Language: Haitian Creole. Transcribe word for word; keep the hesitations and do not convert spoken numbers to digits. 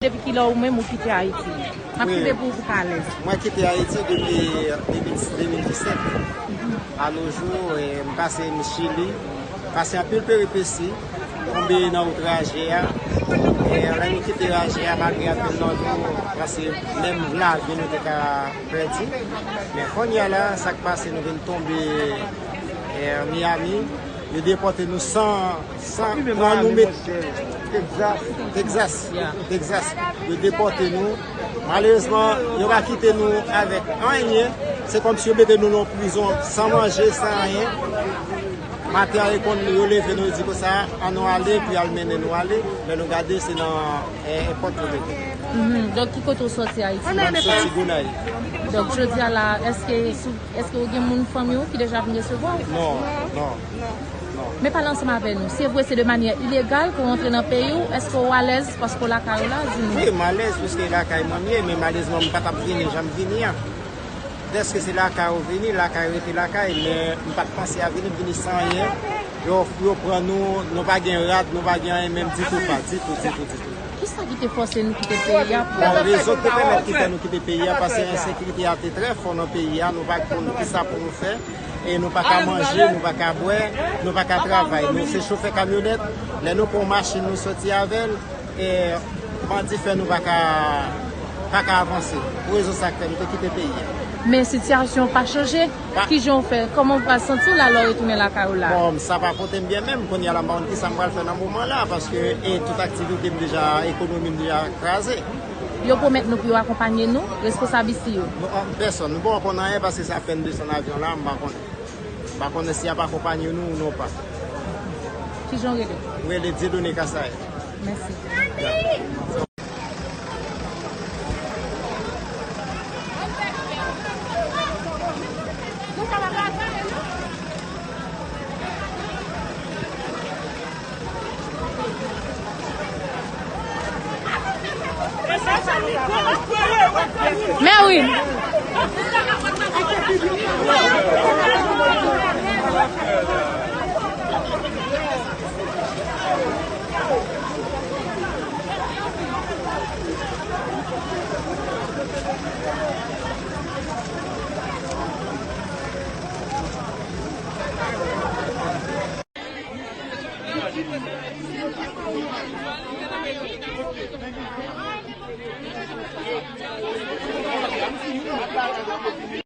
Depi kilè ou menm ou kite Ayiti? M ap kite pou ou, pou w ka alèz. Mwen kite Ayiti depi de mil, de mil disèt. A nos jours, eh, m pase m Chili, pase anpil peripesi, tonbe nan wout raje a. E lè nou kite raje a, malgre anpil nan nou, pase menm lavi nou te ka pèdi. Men kounye a la, sa k pase, nou vin tonbe, eh, Miami. Yo depòte nou san, san pran nou met Texas. Texas. Texas. Yo depòte nou. Malerezman, yo pa kite nou avèk anyen. Se kòmsi yo mete nou nan prizon san manje, san anyen. Maten an, yo konn yo leve nou, yo di konsa, "Ann nou ale," epi y al mennen nou ale. Lè nou gade, se nan, eh, èpòt yo mete. Mhm. Donk, ki kote w sòti Ayiti? Mwen, m soti Gonayiv. Donk, jodi a la, èske sou Èske w gen moun fanmi w ki deja vin resevwa w? Non, non, non. Men pale ansanm avè nou. Se vre, se de manyè ilegal ke w antre nan peyi w. Èske w alèz paske w lakay ou la? Di nou. Wi, m alèz, piske lakay mwen m ye, men malerezman, m pa t ap vini jan m vini an. Dèske se lakay ou vini, lakay rete lakay, men m pa t panse a vini, m vini san anyen. Yo, yo pran nou, nou pa gen rad, nou pa gen anyen menm ditou pa, ditou, ditou, ditou. Kisa ki te fòse nou kite peyi a pou... Bon, rezon ki te pèmèt ki fè nou kite peyi a, paske ensekirite a te trè fò nan peyi a, nou pa konn kisa pou nou fè, e nou pa ka manje, nou pa ka bwè, nou pa ka travay. Nou se chofè kamyonèt, lè nou pran yon machin, nou soti avè l, e bandi fè nou pa ka, pa ka avanse. Pou rezon sa k fè nou te kite peyi a. Men sitiyasyon pa chanje. Kijan w fè? Kòman w pral santi w la lè w retounen lakay ou la? Bon, sa pa pote m byen menm. Kounye a la, m pa konn kisa m pral fè nan moman la, paske, e, tout aktivite m deja, ekonomi m deja kraze. Yo pwomèt nou pou yo akonpanye nou, responsab isi yo? Nou, an pèsòn, nou poko konn anyen paske sa fè n desann avyon la, m pa konnen. M pa konnen si y ap akonpanye nou ou non pa. Kijan w rele? M rele Dieudonné Kasaye. Mèsi. Men wi.